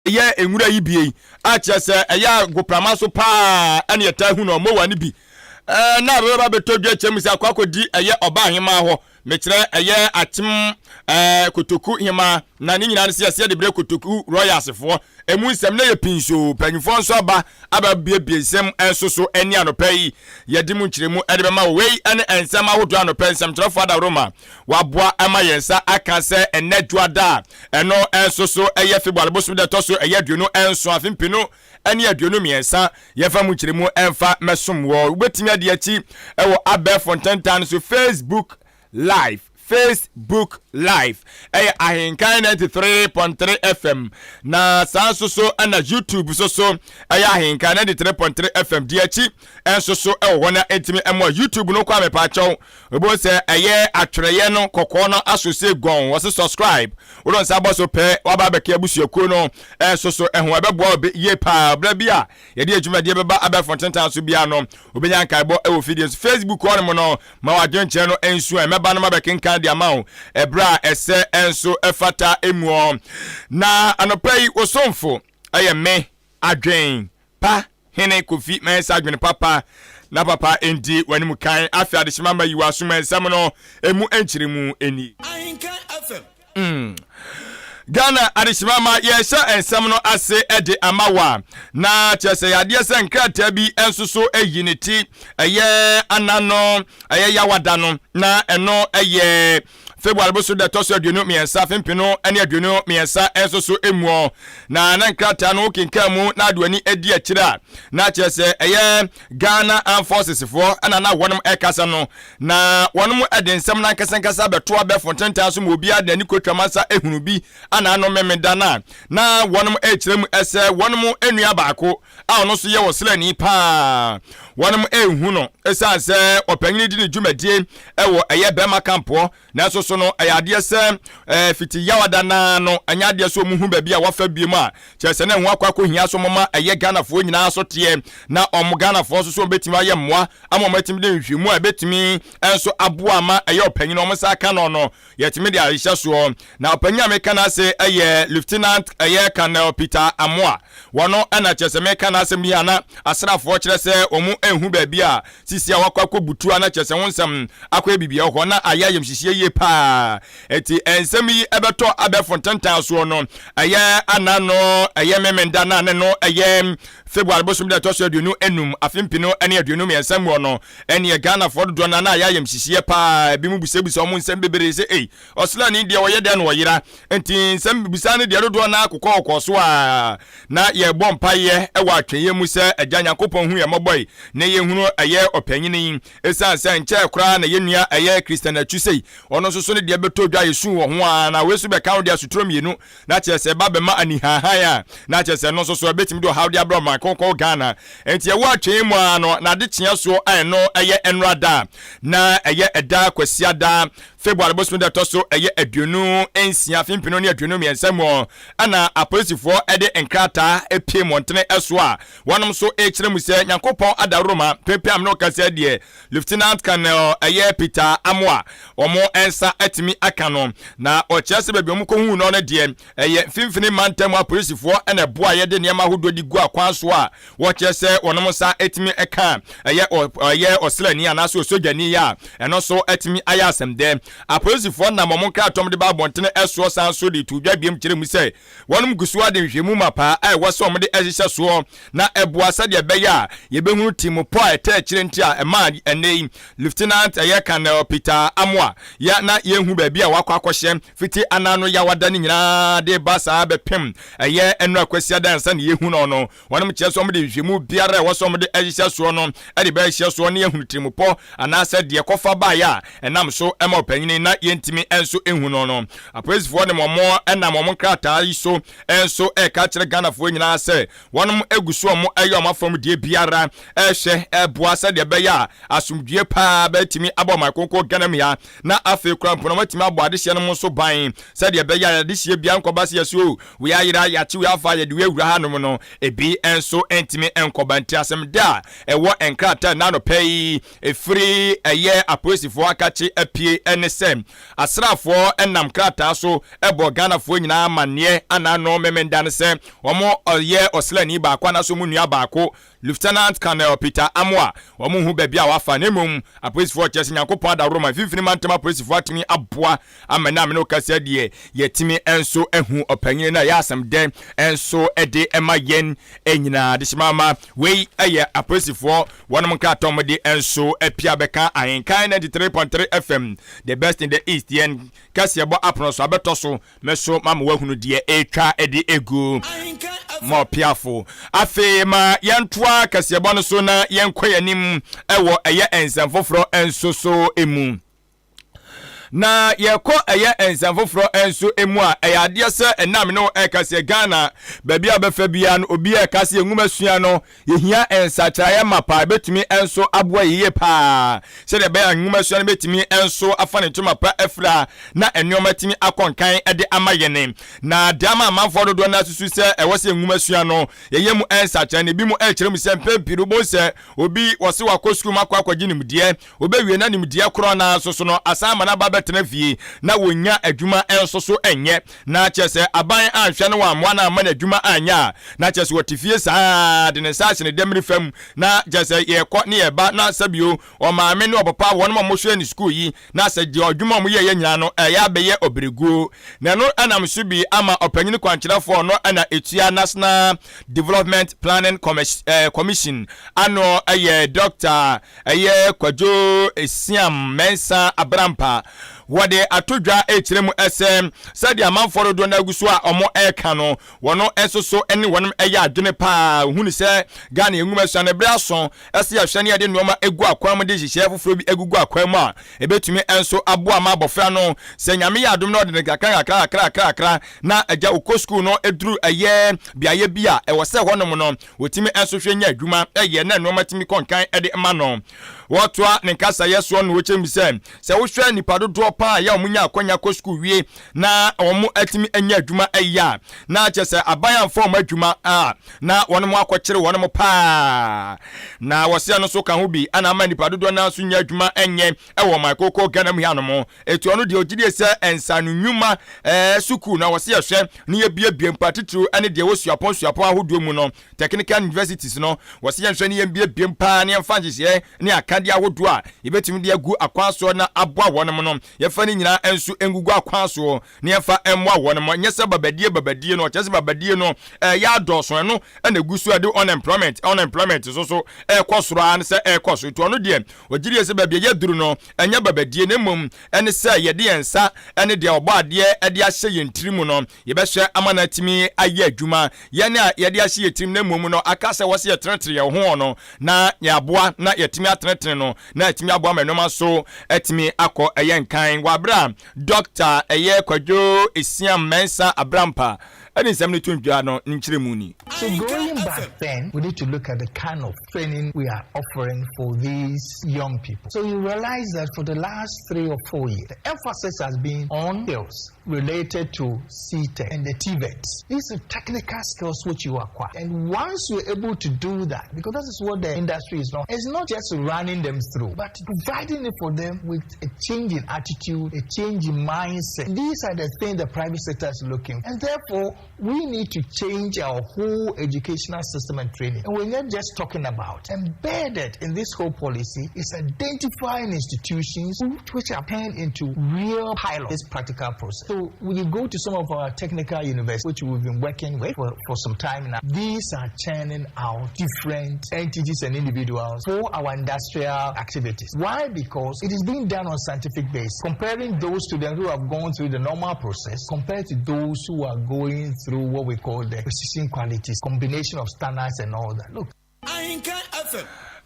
Ɛyɛ nwura yi bie yi a kyerɛ sɛ ɛyɛ agoprama so paa ɛne ɛtaa hu no mowa no bi ɛɛ na abɛbɛba bɛtɔ dwa kyɛm sɛ akɔ akɔdi ɛyɛ ɔbaa hemaa hɔ mekyerɛ ɛyɛ akyem ɛɛ kotoku hemaa na ne nyinaa no sɛ yɛsɛ de brɛ kotoku royals foɔ emu nsɛm na yɛ pii nso mpanyinfoɔ nso aba aba biebie nsɛm nso so ɛne anɔpɛ yi yɛde mu nkyerɛmu ɛde bɛma wɔ wei ɛne nsɛm ahodoɔ anɔpɛ nsɛmtwerɛfoɔ adaworoma Waboa ama yɛn nsa aka sɛ ɛnnɛ Dwoada a ɛno nso so ɛyɛ February bosome da ɛtɔ so ɛyɛ 27 afe 2023 yɛmfa mu nkyerɛmu ɛmfa mɛsom wɔ. Wobɛtumi adi akyi ɛwɔ abɛɛfo ntentan no so Facebook Live. Facebook Live ɛyɛ Ahenkan 93.3 FM na saa nso so ɛna YouTube so so ɛyɛ Ahenkan 93.3 FM di akyi nso so ɛwɔ hɔ na ɛntumi ɛmoa YouTube no kɔ a mepaakyɛw Wobɛhu sɛ ɛyɛ atwerɛeɛ no kɔkɔɔ no aso sɛ guɔn. Wɔse subscribe. Wode nsa bɔ so pɛ, woaba abɛka abusuakuo no nso so ho. Ɛbɛboa wo yie paa. Berɛ bi a yɛde yɛn dwumadie bɛba abɛɛfo ntentan so biara no, wobɛnya nkaebɔ wɔ fidie so. Facebook hɔnom no, ma w'adwenkyerɛ no nsu ɛ. Mɛba no mabɛkenkan de ama wo ɛberɛ a ɛsɛ nso ɛfata muɔ. Na anɔpa yi, wo somfo ɛyɛ me, Adwen Pa. Hene Kofi Mensah adwene papa na papa ndi w'anim kan afe adehyema ma yi w'asom nsɛm no emu nkyeremu ni. Ahenkan FM. Mm. Ghana adehyema ma yɛhyɛ nsɛm no ase de ama wa na kyerɛ sɛ yadeɛ sɛ nkrataa bi nso so ayi ne ti ɛyɛ anano ɛyɛ yawada no na ɛno ɛyɛ February boso da ɛtɔ so 23 afe 2023 nso so muɔ. Na na nkrataa no wokenkan mu na ade w'ani adi akyire a, na kyerɛ sɛ ɛyɛ Ghana Armed Forces foɔ ɛna na wɔnom ɛkasa no. Na wɔnom ɛde nsɛm no ankasa ankasa bɛto abɛɛfo ntentan so ma obiara de n'ani kɔtwa mansa ehunu bi ana ano memeda no a na wɔnom ɛrekyerɛ mu ɛsɛ wɔnom nua baako a ɔno nso yɛ ɔsraani paa. Wɔnom ɛnhu no ɛsiane sɛ ɔpanyini di ne dwumadie ɛwɔ ɛyɛ bɛrima kampoɔ nanso so no ɛyɛ adeɛ sɛ ɛɛ fiti yawada naa no ɛnyɛ adeɛ sɛ ɔmo hu baabi a wafa biem a kyerɛ sɛ na ɛho akɔ akɔhia so moma ɛyɛ Ghanafoɔ nyinaa so teɛ na ɔmo Ghanafoɔ nso so ɔmo bɛtumi ayɛ mmoa ama ɔmo atumi de nhwehwɛmu a ɛbɛtumi nso aboa ama ɛyɛ ɔpanyini ɔmo nsa aka no no Yɛtumi de ahyehyɛ soɔ. Na ɔpanyin a meka n'ase yɛ Lieutenant ɛyɛ Colonel Peter Amoah. Wɔno na kyerɛ sɛ meka n'asɛm yi a na asraafoɔ kyerɛ sɛ wɔn nhu baabi a sisi a wakɔ akɔ butu a na kyerɛ sɛ ho nsɛm akɔyɛ biribi wɔ hɔ na ayɛ ayamhyehyeɛ yie paa. Enti nsɛm yi ɛbɛtɔ abɛɛfo ntentan soɔ no ɛyɛ ana no ɛyɛ Memenda no a ne no ɛyɛ February bosom da ɛtɔ so 25 afe 2023 muɔ no. Ɛneɛ Ghanafoɔ dodoɔ no ara na ayɛ ayamhyehyeɛ paa, ebinom bisabisa wɔn nsɛm bebree sɛ ei, ɔsraani deɛ ɔyɛ dɛn na ɔyera? Nti nsɛm bisa no deɛ dodoɔ no ara kokɔɔkɔɔ so a na yɛrebɔ mpaeɛ wɔ atwɛeɛ mu sɛ Agya Nyankopɔn hu yɛn mmɔbɔ yi na yɛhunu ɛyɛ ɔpanyini yi, ɛsiane sɛ nkyɛɛ koraa na yɛn nua ɛyɛ Christian Atsu sei, ɔno nso so ne deɛ bɛtɔ dwa yɛsuu wɔ ho ara na wei nso bɛka ho deɛ asuturo mmienu na kyerɛ sɛ ɛba bɛma anihanhan a, na kyerɛ sɛ ɛno nso so ɛbɛtumi de ɔhaw de abrɛ ɔman kronkron Ghana. Enti ɛwɔ atwee mu ara no, n'adekyeɛ soɔ a ɛno ɛyɛ ɛnora da a na ɛyɛ ɛda Kwasiada, February bosome da ɛtɔ so ɛyɛ 26 afe 2023 mu ɛna apolisifoɔ ɛde nkrataa ɛpie mmɔntene ɛso a wɔnom nso ɛrekyerɛ mu sɛ Nyankopɔn adaworoma pempem amene ɔkasa deɛ Lieutenant Colonel ɛyɛ Peter Amoah wɔn nsa atumi aka no, na ɔkyerɛ sɛ baabi a wɔkɔhuu no no deɛ, ɛyɛ mfimfini mantam apolisifoɔ na ɛboa yɛde nneɛma ahodoɔ de gu akwan so a wɔkyerɛ sɛ wɔn nsa atumi ka ɛyɛ ɛyɛ ɔsraani anaasɛ osogyani yi a ɛno nso atumi ayɛ asɛmdɛ. Apolisifoɔ nam wɔn nkratoɔ de ba abɔntene soɔ san so de to dwa biom kyerɛ mu sɛ Wɔnom gu so ara de nhwehwɛmu mapa a ɛwɔ sɛ wɔde hyehyɛ soɔ na ɛboa sɛdeɛ ɛbɛyɛ a yɛbɛhunu timmupɔ a ɛtɛ akyire nti a ɛmaa ɛnnɛ yi Lieutenant ɛyɛ Colonel Peter Amoah yɛ na yɛnhu baabi a wakɔ akɔhyɛ fiti anan no Yawada no nyinaa de ba saa bɛpem ɛyɛ Nnora Kwasiada ansa na yɛhu no no. Wɔnom kyerɛ sɛ wɔde nhwehwɛmu biara a ɛwɔ sɛ wɔde hyehyɛ soɔ no de bɛhyehyɛ soɔ na yɛahunu tirimupɔ anaasɛ deɛ ɛkɔfa baeɛ a ɛnam so ma ɔpanyini na yɛntumi nso nhu no no. Apolisifoɔ de wɔn nam wɔn nkrataa yi so nso reka akyerɛ Ghanafoɔ nyinaa sɛ wɔnom gu so wɔn reyɛ wɔn afam deɛ biara rehwɛ reboa sɛdeɛ ɛbɛyɛ a asomdwoeɛ paa bɛtumi aba ɔman kronkron Ghana mu ha na afei koraa mpo no wɔatumi abɔ adehyeɛ nom nso ban sɛdeɛ ɛbɛyɛ a adehyeɛ biara nkɔba sɛ yɛse o wei ayera yɛakye wei afa yɛde wei awura hanom no ebi nso ntumi nkɔba nti asɛm da a ɛwɔ nkrataa nna anɔpa yi ɛfiri ɛyɛ apolisifoɔ akakye apue ne sɛ asraafoɔ nam krataa so bɔ Ghanafoɔ nyinaa amanneɛ anaano Memenda no sɛ wɔn ɔyɛ ɔsraani baako anaasɛ wɔn nua baako Lieutenant Colonel Peter Amoah wɔn nhu baabi a wafa na mmom apolisifoɔ kyerɛ sɛ Nyankopɔn adaworoma mfimfini mantam apolisifoɔ atumi aboa ama na amene kasa deɛ yɛtumi nso ahu ɔpanyini no a ɛyɛ asɛm dɛ nso de ma yɛn nyinaa adehyemama. Wei yɛ apolisifoɔ wɔnom nkrataa wɔn de nso apia bɛka Ahenkan 93.3 FM, the best in the east, yɛn kɛseɛbɔ apono so abɛtɔ so. Me so ma ma wahunu deɛ ɛretwa de egu ma ɔpiafo. Afei ma yɛntoa kɛseɛbɔ no so na yɛnkɔ yɛn anim wɔ ɛyɛ nsɛm foforɔ nso so mu. Na yɛkɔ ɛyɛ nsɛm foforɔ nso mu a, ɛyɛ adeɛ sɛ ɛnam ne ɛka sɛ Ghana baabi a bɛfa biara no obi a ɛka sɛ yɛn nwoma sua no yɛhia nsakyeraeɛ mapa ɛbɛtumi nso aboa yie paa sɛdeɛ ɛbɛyɛ a nwoma sua no bɛtumi nso afa ne ntoma pa afira na nneɛma tumi akɔ nkan de ama yɛn. Na deɛ ama amanfoɔ dodoɔ no asusu sɛ ɛwɔ sɛ nwoma sua no yɛyɛ mu nsakyeraeɛ no, ebi mu ɛkyerɛ mu sɛ mpɛn pii no wobɛhu sɛ obi wɔse wakɔ sukuu mu akɔ akɔgye nimdeɛ. Obewie na nimdeɛ korɔ no ara nso so no, asan ama no aba abɛtena fie na wɔnnya adwuma nso so nyɛ. Na kyerɛ sɛ aban anhwɛ no wammoa no amma no adwuma anyɛ a, na kyerɛ sɛ ɔte fie saa ara de ne nsa ahyɛ ne dɛmiri fam na kyerɛ sɛ yɛkɔ ne yɛba na sɛbio ɔmaame ne ɔpapa wɔnom a wɔhwɛɛ no sukuu yi na sɛ deɛ adwuma a wɔyɛeɛ nyinaa no ɛyɛ abɛyɛ ɔbrɛguo. Na ɛno nam so bi ama ɔpanyini kwankyerɛfoɔ no na ɛtua National Development Planning Commission ano yɛ Dɔkta Ɛyɛ Kwadwo Esiam Mensah Abrampa. Wɔde ato dwa rekyerɛ mu sɛ sɛdeɛ amanfoɔ dodoɔ no agu so a wɔreka no, wɔn nso so ne wɔn yɛ adwene paa. Wɔhu no sɛ Ghana yɛn nwomasua no berɛ aso sɛ yɛhwɛ na yɛde nnoɔma gu akwan mu de nhyehyɛeɛ foforɔ bi agugu akwan mu a ɛbɛtumi nso aboa ma abɔfra no sɛ Nyame yɛ adom na ɔde no kakra kakra kakra kakra na agya ɔkɔ sukuu no duru ɛyɛ beaeɛ bi a ɛwɔ sɛ hɔnom no Wɔtumi nso hwɛ nya adwuma yɛ na nnoɔma tumi kɔ nkan de ma no. Wɔtoa ne nkasayɛ soɔ no wɔkyerɛ mu sɛ, sɛ wohwɛ nnipa dodoɔ pa ara a wɔnya akwanya kɔ sukuu wie na wɔatumi anya adwuma yɛ a, na kyerɛ sɛ aban amfa wɔn adwuma a na wɔn akɔkyere wɔn pa ara. Na wɔsɛ no nso ka ho bi na ama nnipa dodoɔ no ara nso nya adwuma nyɛ wɔ ɔman kookoo Ghana mu hanom. Eti ɔno deɛ ɔgyedie sɛ nsaano nnwuma ɛɛ sukuu na wɔsi ɛhwɛ ne yɛbiebie mpa titiriw ɛne deɛ ɛwɔ suapɔn suapɔn ahodoɔ mu no, technical universities no, wɔsi yɛnhwɛ ne yɛmbiebie mpaa ne yɛmfa nhyehyɛɛ ne akadeɛ ahodoɔ a yɛbɛtumi de agu akwan soɔ na aboa wɔnom no, yɛmfa ne nyinaa nso ngugu akwan soɔ ne yɛmfa mmoa wɔnom. Nyɛ sɛ babadie babadie no, ɔkyerɛ sɛ babadie no ɛyɛ adɔɔso, ɛno na ɛgu so ɛde unemployment unemployment so so ɛrekɔ soro ara ne sɛ ɛrekɔ so. Nti ɔno deɛ ɔgyedie sɛ baabi a yɛaduru no, ɛnyɛ babadie na mmom ɛne sɛ yɛde yɛn nsa ne deɛ Ɔbɔadeɛ de ahyɛ yɛn tiri mu no, yɛbɛhwɛ ama no atumi ayɛ adwuma. Yɛn a yɛde ahyɛ yɛn tirim na mmom no aka sɛ ɛwɔ sɛ yɛtenetene yɛn ho no, na yɛaboa na yɛatumi atenetene no, na atumi aboa ma nneɛma nso atumi akɔ ɛyɛ nkan. Wɔ aberɛ a Dɔkta ɛyɛ Kwadwo Esiam Mensah Abrampa de nsɛm no to dwa no, ne nkyerɛmu ni. So going back then, we need to look at the kind of training we are offering for these young people. So you realize that for the last 3 or 4 years, the emphasis has been on skills related to CTEC and the TVETs. These are technical skills which you acquire. And once you're able to do that, because that is what the industry is not, it's not just running them through, but providing it for them with a change in attitude, a change in mindset. These are the things the private sector is looking for. And therefore, we need to change our whole educational system and training. And we're not just talking about. Embedded in this whole policy is identifying institutions which are turned into real pilots, this practical process. So when you go to some of our technical universities, which we've been working with for some time now, these are churning out different entities and individuals for our industrial activities. Why? Because it is being done on scientific basis, comparing those students who have gone through the normal process compared to those who are going through what we call the precision qualities, combination of standards and all that. Look.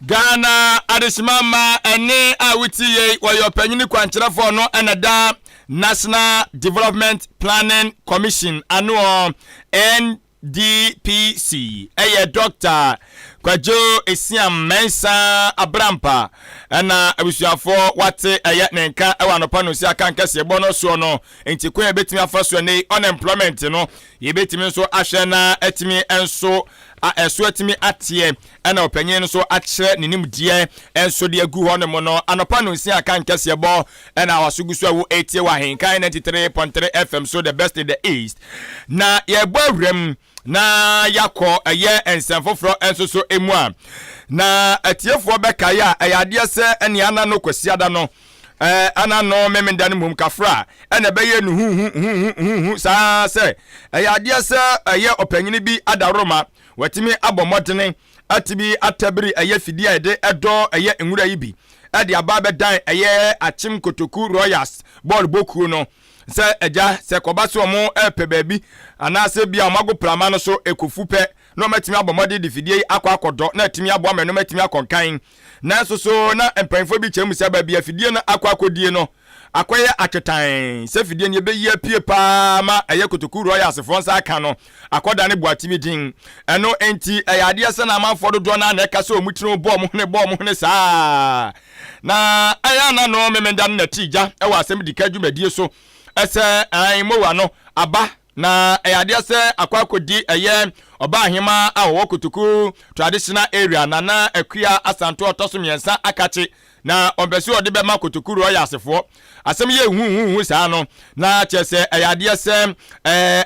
Ghana adehyema mma ɛne a wotie yei wɔyɛ ɔpanyini kwankyerɛfoɔ no ɛna da National Development Planning Commission ano NDPC ɛyɛ Dɔkta Kwadwo Esiam Mensah Abrampa ɛna abusuafoɔ wate ɛyɛ ne nka ɛwɔ anɔpa no si aka nkɛseɛ bɔ no soɔ no nti kwan a ɛbɛtumi afa so ɛnɛ unemployment no. Yɛbɛtumi nso ahwɛ na atumi nso a ɛso atumi ateɛ ɛna ɔpanyin nso akyerɛ ne nimdeɛ nso de agu hɔ nom no. Anɔpa no nsia aka nkɛseɛ bɔ ɛna waso gu so a wo etie wɔ Ahenkan 93.3 FM so, the best in the east. Na yɛbɔ awuram na yɛakɔ ɛyɛ nsɛm foforɔ nso so emu a, na atiefoɔ bɛkaeɛ a, ɛyɛ adeɛ sɛ ɛne ana no Kwasiada no, ana no Memenda no mmom kafra ɛna ɛbɛyɛ no huhu huhu huhu saa sɛ ɛyɛ adeɛ sɛ ɛyɛ ɔpanyini bi adaworoma watumi abɔ mmɔdene atumi atabiri ɛyɛ fidie a yɛde ɛdɔ ɛyɛ nwura yi bi ɛde aba abɛdan ɛyɛ Akyem Kotoku Royals bɔɔl bɔkuo no sɛ agya sɛ kɔba so ɔmo ɛpɛ baabi anaasɛ bia ɔmo ago prama no so ekofu pɛ na ɔmo atumi abɔ mmɔden de fidie yi akɔ akɔdɔ na atumi aboa ma ɛnum atumi akɔ nkan. Nanso so na mpanyinfoɔ bi kyerɛ mu sɛ baabi afidie no akɔ akɔdie no akɔyɛ atwetan sɛ fidie no yɛbɛyi apue paa ma ɛyɛ Kotoku Royals foɔ nsa aka no akɔda ne boate bi din. Ɛno nti ɛyɛ adeɛ sɛ na amanfoɔ dodoɔ no a na ɛka sɛ ɔmu tiri bɔ ɔmo hene bɔ ɔmo hene saa. Na ɛyɛ ana no Memenda no na ti gya ɛwɔ asɛm dika dwumadie so ɛsɛ an mowa no aba na ɛyɛ adeɛ sɛ akɔ akɔdi ɛyɛ ɔbaa ahema a wɔwɔ Kotoku Traditional Area, Nana Akua Asanto ɔtɔ so mmiɛnsa akakye, na ɔmpɛ sɛ ɔde bɛma Kotoku Royals foɔ. Asɛm yɛ huhuhu saa no na kyerɛ sɛ ɛyɛ adeɛ sɛ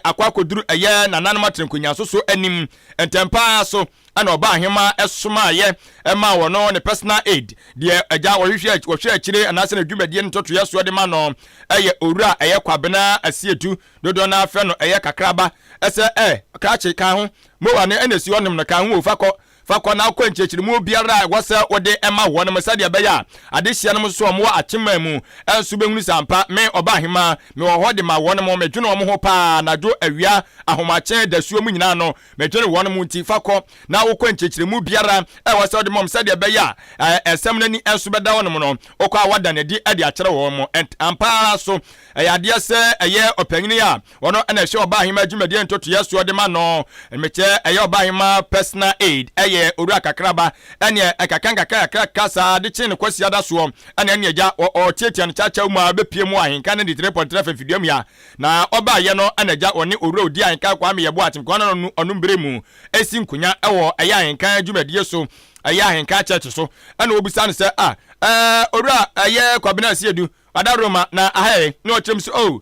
akɔ akɔduru ɛyɛ nananom atenkonwa so so anim ntɛmpaa so. Ɛna ɔbaa ahema ɛsomaayɛ ɛma wɔn ne personal aid deɛ agya wɔhwehwɛ wɔhwɛ akyire anaasɛ n'adwumadie no ntotoeɛ soɔ de ma no, ɛyɛ Owura ɛyɛ Kwabena Asietu, dodoɔ no afrɛ no ɛyɛ Kakraba, ɛsɛ ɛ krakye ka ho mowa no ɛna esi hɔnom no ka ho o, fa kɔ fa kɔ na akɔ nkyerɛkyerɛmu biara a ɛwɔ sɛ wode ɛma wɔn sɛdeɛ ɛbɛyɛ a adehyia no nso wɔn wɔ akyemman mu ɛnso bɛhunu sɛ ampa me ɔba ahema mewɔ hɔ de ma wɔn mo, medwene wɔn ho paa anadwo, awia, ahomakye, dasuo mu nyinaa no medwene wɔn mo. Nti fa kɔ na wokɔ nkyerɛkyerɛmu biara ɛwɔ sɛ wode mɔm sɛdeɛ ɛbɛyɛ a ɛsɛm no ani nso bɛda wɔn no, wokɔ a wada n'adi de akyerɛ wɔn mo. Ampa ara so ɛyɛ adeɛ sɛ ɛyɛ ɔpanyini a ɔno ɛna ɛhyɛ ɔbaa ahema dwumadie ntotoeɛ soɔ de ma no, mekyɛ ɛyɛ ɔbaa ahema personal aid, ɛyɛ Owura Kakraba. Ɛneɛ ɛkaka nkakra kakra saa de kyee no Kwasiada soɔ ɛna ɛne agya ɔtiatia no kyakyɛw mu a bɛpie mu ahenka ne de tere pɔntere fɛ fidua mu ya. Na ɔbaayɛ no ɛna agya ɔne owura odi ahenka Kwame Yɛbo Akyemkwan no ɔno mbere mu esi nkonya ɛwɔ ɛyɛ ahenka dwumadie so, ɛyɛ ahenka church so, ɛna obisa no sɛ a owura ɛyɛ Kwabena Asiedu Adaroma na ahɛ na ɔkyerɛ mu sɛ o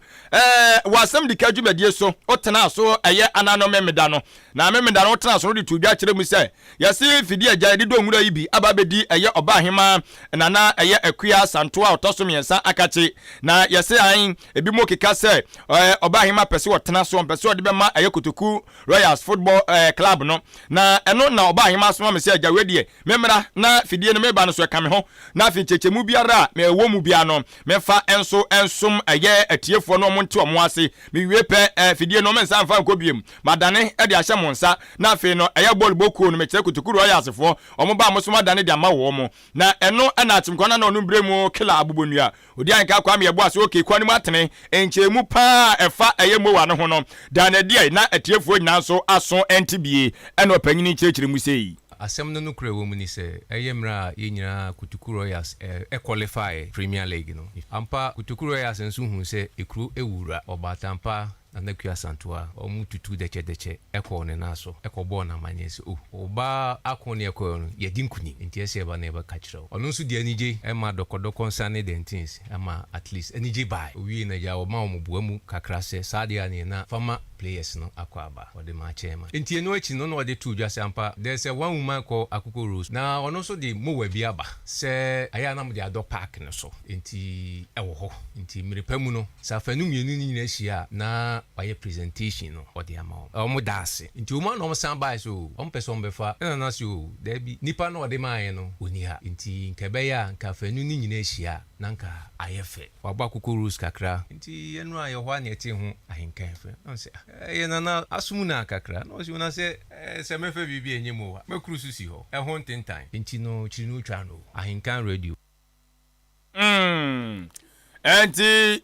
wɔ asɛm dika dwumadie so wotena so ɛyɛ anano Memeda no, na Memeda no wotena so no de to dwa kyerɛ mu sɛ yɛse fidie agya yɛde dɔ nwura yi bi aba abɛdi ɛyɛ ɔba ahema Nana ɛyɛ Akua Santoa a ɔtɔ so mmiɛnsa akakye, na yɛse an ebi mu keka sɛ ɔba ahema pɛ sɛ ɔtena so, ɔmpɛ sɛ ɔde bɛma ɛyɛ Kotoku Royals Football Club no. Na ɛno na ɔba ahema asoma me sɛ agya wei deɛ memmra na fidie no meba no so ɛka me ho, na afei nkyɛkyɛmu biara a mewɔ mu biara no memfa nso nsom ɛyɛ atiefoɔ no ɔmo nte ɔmo ase. Mewie pɛ fidie no mensa mfa nkɔ biem, madane de ahyɛ mo nsa. Na afei no ɛyɛ bɔɔl bɔ kuo no, mekyerɛ Kotoku Royals foɔ, ɔmo ba a mo so madane de ama wɔn mo. Na ɛno ɛna akyemkwa no na ɔno mbrɛ mu kela abobɔnua odi anka Kwame Yɛboa sɛ okay kwan no mu atene nkyɛnmu paa ɛfa ɛyɛ mowa no ho no daa no adi na atiefoɔ nyinaa nso aso ɛnte bie. Ɛna ɔpanyini kyerɛkyerɛ mu sei. Asɛm no nokorɛ wɔ mu ni sɛ ɛyɛ mmerɛ a yɛn nyinaa Kotoku Royals ɛ qualify Premier League no. Ampa, Kotoku Royals nso huu sɛ ekuro ewura Ɔbaatampa Nana Akua Asantewa, wɔn tutu dɛkyɛdɛkyɛ kɔɔ ne nan so kɔbɔɔ no amanneɛ sɛ, Oh, wo ba ako ne ɛkɔeɛ no, yɛadi nkonim, enti ɛsɛ yɛba na yɛbɛka kyerɛ wo. Ɔno nso de anigye ma dɔkɔdɔkɔ nsa ne dɛntins ma at least anigye bae. Owiei no, agya ɔmaa wɔn boa mu kakra sɛ, Saa deɛ a neɛ na fa ma players no akɔ aba. Ɔde maa chairman. Enti ɛno akyi no na ɔde too dwa sɛ ampa there's a one woman called Akoko Rose na ɔno nso de mower bi aba sɛ ayɛ a na mode adɔ park no so. Enti ɛwɔ hɔ. Enti mmere pa mu no, sɛ afanu mmienu no nyinaa hyia a, na wayɛ presentation no ɔde ama wɔn. Wɔn da ase. Nti wɔn a na wɔsan bae sɛ oo, wɔn pɛ sɛ wɔbɛfa. Ɛna na se oo, daabi, nipa no a ɔde maeɛ no, ɔnni ha. Nti nka ɛbɛyɛ a nka afanu no nyinaa hyia a, na nka ayɛ fɛ. Wabɔ Akoko Rose kakra. Nti ɛno a yɛwɔ hɔ a na yɛtee ho ahenkan fɛ. Na ɔse ah, ɛyɛ Nana asom no a kakra. Na ɔse oo, na sɛ, sɛ mɛfa biribi a ɛnyɛ mu o a, mɛkuru so si hɔ. Ɛho ntentan. Nti no, kyiri no twa no o. Ahenkan Radio. Ɛnti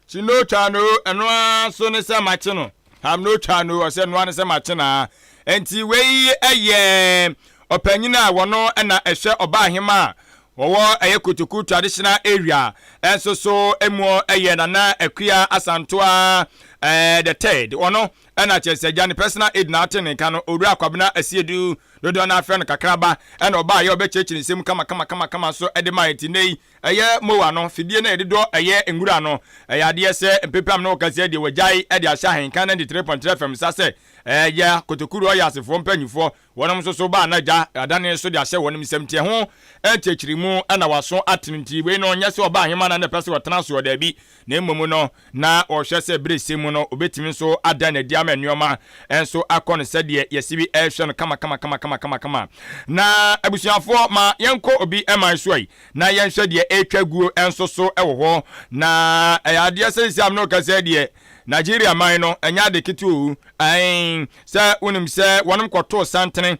si no twa no, ɛno ara so ne sɛ makye no ham no twa no, ɔsɛ ɛno ara ne sɛ makye na. Ɛnti wei ɛyɛ ɔpanyin a wɔno ɛna ɛhwɛ ɔbaa ahema a wɔwɔ ɛyɛ Kotoku Traditional Area ɛnso so emu, ɛyɛ Nana Akua Asantoa. The third, ɔno ɛna kyerɛ sɛ agya ne personal aid na ate ne nka no, Owura Kwabena Asiedu, dodoɔ no afrɛ no Kakraba, ɛna ɔbaa yɛ ɔbɛkyerɛkyerɛ nsɛm kama kama kama kama nso ɛde maa nti nnɛ yi ɛyɛ mower no, fidie no a yɛde dɔ ɛyɛ nwura no, ɛyɛ adeɛ sɛ mpepam no wɔka sɛ deɛ wɔgyae ɛde ahyɛ ahenka 93.3 FM nsa sɛ ɛyɛ Kotoku Royals foɔ mpanyinfoɔ. Wɔnom nso so baa na gya adane nso de ahyɛ wɔnom nsam nti ɛho nkyerɛkyerɛmu na waso atene. Nti wei no nyɛ sɛ ɔbaa ahema na na ɛpɛ sɛ ɔtena soɔ, daabi, na mmom no na ɔhwɛ sɛ bere sɛ mu no obɛtumi nso ada n'adi ama nneɛma nso akɔ no sɛdeɛ yɛsi bi ɛrehwɛ no kama kama kama kama kama kama. Na abusuafoɔ, ma yɛnkɔ obi man so yi na yɛnhwɛ deɛ ɛretwa guo nso so wɔ hɔ. Na ɛyɛ adeɛ sɛ sisi amino kɛsɛ deɛ Nigeria man no ɛnyɛ ade ketewa o. Ae, sɛ wonim sɛ wɔnom kɔtoo santene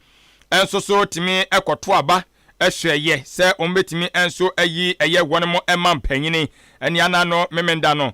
nso so tumi kɔto aba hwɛ yɛ sɛ wɔn bɛtumi nso ayi ɛyɛ wɔnom ma mpanyini ɛne ana no Memenda no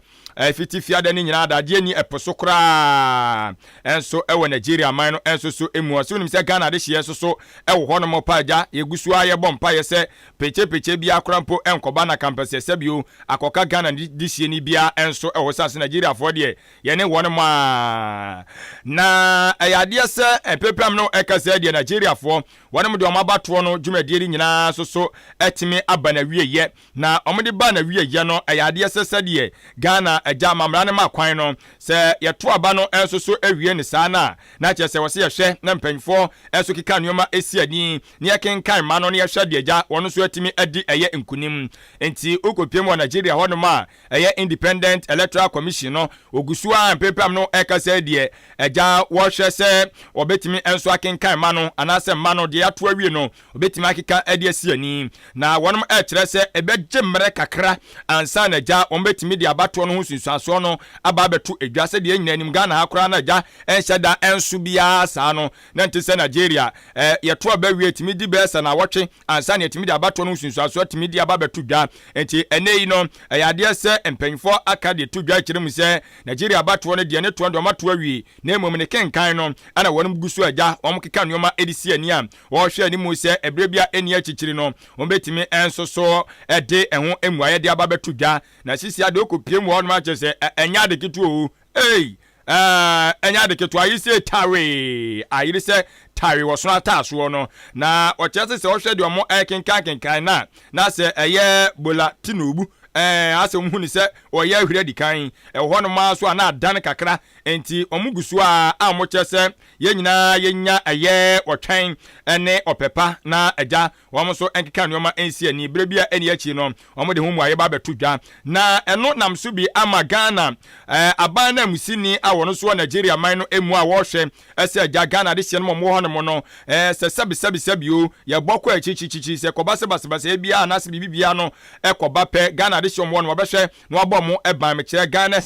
fiti fiada no nyinaa adadeɛ ni ɛpo so koraa nso ɛwɔ Nigeria man no nso so emu. Ɔsɛ wonim sɛ Ghana adehyeɛ nso so ɛwɔ hɔ nom pa agya yɛgu so a yɛbɔ mpaeɛ sɛ pekye biara koraa mpo ɛnkɔba na kampɛsɛ sɛbio akɔka Ghana dehyeɛ ni biara nso ɛwɔ sɛ ase Nigeriafoɔ deɛ yɛne wɔn mo a. Na ɛyɛ adeɛ sɛ mpepam no ɛka sɛ deɛ Nigeriafoɔ wɔn de wɔn abatoɔ no dwumadie no nyinaa nso so ɛtumi aba n'awieyɛ. Na wɔn de ba n'awieyɛ no, ɛyɛ adeɛ sɛ sɛdeɛ Ghana agya amamra no ma kwan no, sɛ yɛto aba no nso so awie ne saa no a, na kyerɛ sɛ wɔsɛ yɛhwɛ na mpanyinfoɔ nso keka nneɛma esi ani na yɛkenkan ma no na yɛhwɛ deɛ agya wɔn nso atumi adi ɛyɛ nkunim. Nti wokɔpiem wɔ Nigeria hɔnom a, ɛyɛ Independent Electoral Commission no, ogu so a mpempem no ɛkasa deɛ agya wɔhwɛ sɛ wɔbɛtumi nso akenkan ma no anaasɛ mma no deɛ ato awie no wɔbɛtumi akeka de asi ani. Na wɔnom ɛkyerɛ sɛ ɛbɛgye mmerɛ kakra ansa na agya wɔn bɛtumi de abatoɔ no ho sunsuansoɔ no aba abɛto edwa. Sɛdeɛ nyinaa anim Ghana ha koraa na agya ɛnhyɛ da ɛnso biara saa no, na nte sɛ Nigeria yɛto aba wie tumi di bɛyɛ sɛ nawɔtwe ansa na yɛtumi de abatoɔ no ho sunsuansoɔ atumi de aba abɛto dwa. Nti ɛnɛ yi no ɛyɛ adeɛ sɛ mpanyinfoɔ aka deɛ to dwa kyerɛ mu sɛ Nigeria abatoɔ no deɛ ne toɔ deɛ wɔn ato awie, na mmom ne kenkan no ɛna wɔn gu so agya wɔn keka nneɛma de si ani a wɔrehwɛ anim sɛ ɛberɛ bi a ɛnni akyikyiri no wɔn bɛtumi nso so de ɛho mmuaeɛ de aba bɛto dwa. Na sisi adeɛ okɔpie mu wɔ hɔnom akyerɛ sɛ ɛnyɛ ade ketewa o. Ei, ɛnyɛ ade ketewa ayi sɛ tare ayere sɛ tare wɔ sono ataasoɔ no. Na ɔkyerɛ sɛ sɛ ɔhwɛ deɛ ɔmo ɛkenkan kenkan na sɛ ɛyɛ Bola Tinubu asɛ ɔmo hu ne sɛ ɔyɛ ahwiri adi kan ɛwɔ hɔnom ara so a na adan kakra. Nti ɔmo gu so a ɔmo kyerɛ sɛ yɛn nyinaa yɛnya ɛyɛ ɔtwɛn ɛne ɔpɛpa na agya wɔn nso nkeka nneɛma nsi ani bere bi a ɛni akyi no wɔn de ho mmuayɛ ba abɛto dwa. Na ɛno nam so bi ama Ghana aban na musini a wɔn nso wɔ Nigeria man no emu a wɔrehwɛ ɛsɛ agya Ghana de hyɛ no wɔn wɔ hɔnom no sɛ sɛbi sɛbi sɛbi o yɛbɔ kɔ akyirikyirikyiri sɛ kɔba sɛ basabasa biara anaasɛ biribi biara no ɛkɔba pɛ, Ghana de hyɛ wɔn wɔ no wɔbɛhwɛ na wɔabɔ wɔn ɛban. Mekyerɛ Ghana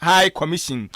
High Commission,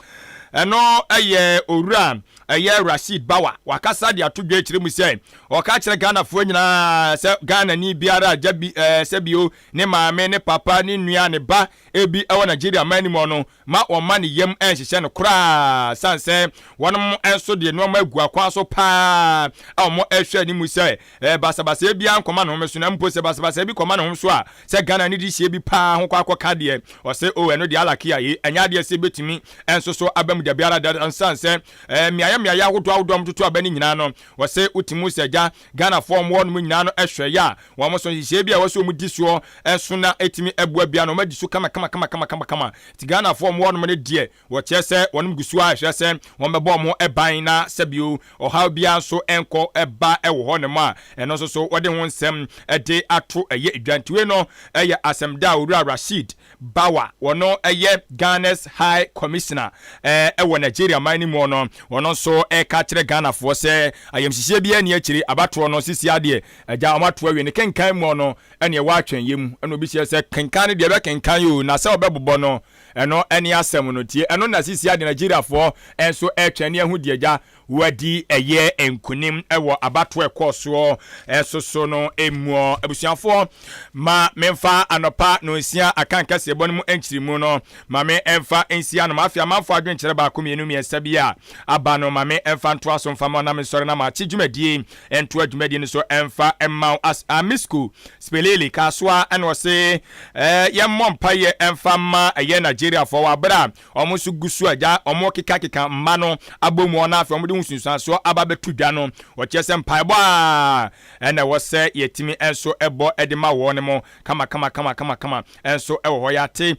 ɛno ɛyɛ owura ɛyɛ Rasheed Bawa, wakasa de ato dwa akyerɛ mu sɛ ɔka kyerɛ Ghanafoɔ nyinaa sɛ Ghana ni biara agya bi sɛ bio ne maame ne papa ne nua ne ba ebi ɛwɔ Nigeria man mu no, ma wɔn ne yam nhyehyɛ no koraa, san sɛ wɔn nso deɛ nneɛma agu akwan so paa a wɔn ɛhwɛ anim sɛ basabasa biara nkɔma ne ho so, na mpo sɛ basabasa bi kɔma ne ho so a, sɛ Ghana ne de hyia bi paa ho kɔ akɔka deɛ ɔsɛ o ɛno deɛ alaki a yi ɛnyɛ adeɛ sɛ ebetumi nso so aba mu dabiara da, nsan sɛ mmeaeɛ mmeaeɛ ahodoɔ ahodoɔ a wɔtoto aba ne nyinaa no, wɔsɛ wotumi sɛ gya Ghanafoɔ wɔn wɔ nom nyinaa no ɛhwɛ yɛ a wɔn nso nhyehyɛeɛ bi a wɔsɛ wɔn di soɔ ɛso na etumi ɛboa bia no wɔn adi so kama kama kama kama kama kama. Ti Ghanafoɔ wɔn wɔ nom no deɛ wɔkyerɛ sɛ wɔn gu so a ɛhwɛ sɛ wɔn bɛbɔ wɔn ban na sɛbio ɔhaw biara nso ɛnkɔ ɛba ɛwɔ hɔ nom a ɛno nso so wɔde ho nsɛm ɛde ato ɛyɛ edwantiwe no. Ɛyɛ asɛm da a owura Rasheed Bawa, wɔno ɛyɛ Ghana's High Commissioner ɛwɔ Nigeria man no mu no, wɔno nso ɛka kyerɛ Ghanafoɔ sɛ ayamhyehyeɛ biara ni akyire abatoɔ no sisi adeɛ agya wɔn ato awie ne kenkan mu no ɛne ɛwɔ atwɛn yɛ mu. Ɛna obi kyerɛ sɛ kenkan no deɛ ɛbɛkenkan yi o, na sɛ ɔbɛbobɔ no ɛno ɛne asɛm no tie. Ɛno na sisi adeɛ Nigeriafoɔ ɛnso ɛtwɛn ne ɛho deɛ agya wadi ɛyɛ nkunim ɛwɔ abatoɔ ɛkɔɔ soɔ ɛso so no emuɔ. Abusuafoɔ, ma memfa anɔpa nonsia aka nkɛseɛbɔ no mu nkyirimu no, ma me ɛmfa nsia no ma afei amanfoɔ adwenkyerɛ baako mmienu mmiɛnsa bi a aba no, ma me ɛmfa ntoa so mfa ma na mesɔre na maakye dwumadie ntoa dwumadie no so ɛmfa ɛma as Amisco Spelele Kasoa. Ɛna ɔse yɛmmɔ mpayɛ ɛmfa ma ɛyɛ Nigeria. Nigeriafoɔ wɔ abere a wɔn nso gu so agya wɔn kekakeka mma no abɔ mu na afei wɔn de ho nsunsuansoɔ aba bɛto dwa no. Wɔkyerɛ sɛ mpaebɔ a ɛna ɛwɔ sɛ yɛtumi nso ɛbɔ de ma wɔn mo kama kama kama kama kama nso ɛwɔ hɔ. Yɛate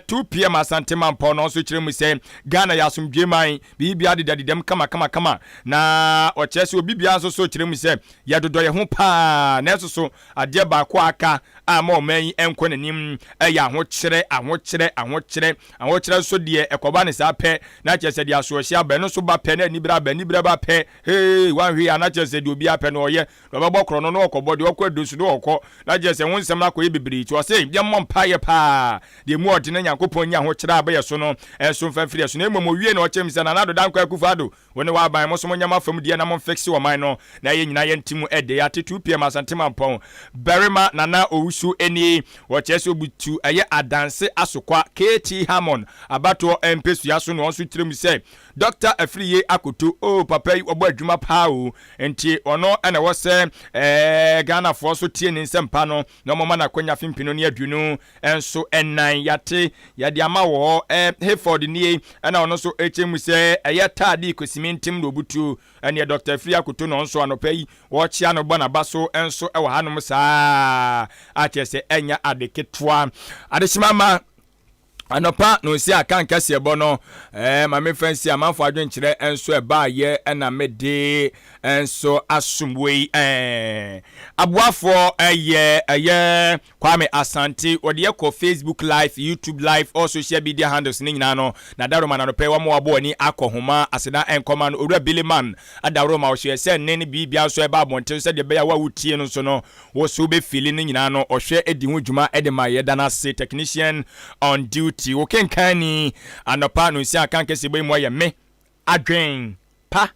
2 p.m. Asante Mampɔ no nso kyerɛ mu sɛ Ghana yɛ asomdwe man, biribia dedadedam kama kama kama, na ɔkyerɛ sɛ obi biara nso so kyerɛ mu sɛ yɛdodɔ yɛn ho paa, nanso so adeɛ baako a aka a ma ɔman yi nkɔ n'anim ɛyɛ ahokyerɛ, ahokyerɛ, ahokyerɛ, ahokyerɛ. Nso deɛ ɛkɔba ne saa pɛ na kyerɛ sɛ deɛ asoɔhyɛ aba, ɛno nso ba pɛ na anibere aba, anibere ba pɛ, hee, wanhwɛ yi a na kyerɛ sɛ deɛ obi apɛ no ɔyɛ na ɔbɛbɔ korɔ no na ɔkɔbɔ deɛ ɔkɔ adu so na ɔkɔ, na kyerɛ sɛ ho nsɛm no akɔyɛ bebree. Nti ɔse yɛmmɔ mpaeɛ paa deɛ mu ɔde ne Nyankopɔn nya ahokyerɛ a bɛyɛ so no ɛnso mfa mfiri so. Na mmom owie na ɔkyerɛ mu sɛ Nana Addo Dankwa Akufo Addo, wo ne w'aban mo so mo nyɛma fam deɛ na momfixe ɔman no na ɛyɛ nyinaa yɛnte mu ɛde. Yɛate 2 p.m. Asante Mampɔn barima Nana Owusu ani wɔkyerɛ sɛ obutu ɛyɛ Adanse Asokwa Kt Hammond abatoɔ mpɛsua so, na ɔno nso kyerɛ mu sɛ Dr. Afriyie Akoto o, papa yi ɔbɔ adwuma paa o, nti ɔno ɛna ɛwɔ sɛ Ghanafoɔ so tie ne nsɛmpa no na ɔmɔma no akwanya 2024. Yɛate yɛde ama wɔ hɔ. Hayford nie, ɛna ɔno nso ɛkyɛ mu sɛ ɛyɛ taade kosimi ntim na obutuo ɛneɛ Dr. Afriyie Akoto no nso anɔpa yi wɔkyea no bɔ n'aba so nso ɛwɔ hanom saa, akyerɛ sɛ ɛnya ade ketewa. Adehyema ma anɔpa na osi aka nkɛseɛ bɔ no maame fa nsi amanfo adwenkyerɛ nso ɛbaayɛ, ɛna mede nso asom wei. Aboafoɔ ɛyɛ Kwame Asante, wɔde yɛkɔ Facebook Live, YouTube Live, all social media handles ne nyinaa no na daroma na nɔpɛ wɔn wabɔ ani akɔ homa aseda nkɔma no. Owura Billyman adaworoma ɔhyɛ sɛ ne ne biribia nso ɛba abɔnten sɛdeɛ ɛbɛyɛ a wo a wotie no nso no wo so wobɛfili no nyinaa no, ɔhwɛ di ho dwuma de ma yɛda no ase. Technician on duty, wo kenkan ni anɔpa no nsi aka nkɛseɛ bɔ yi mu ɔyɛ me adwen pa.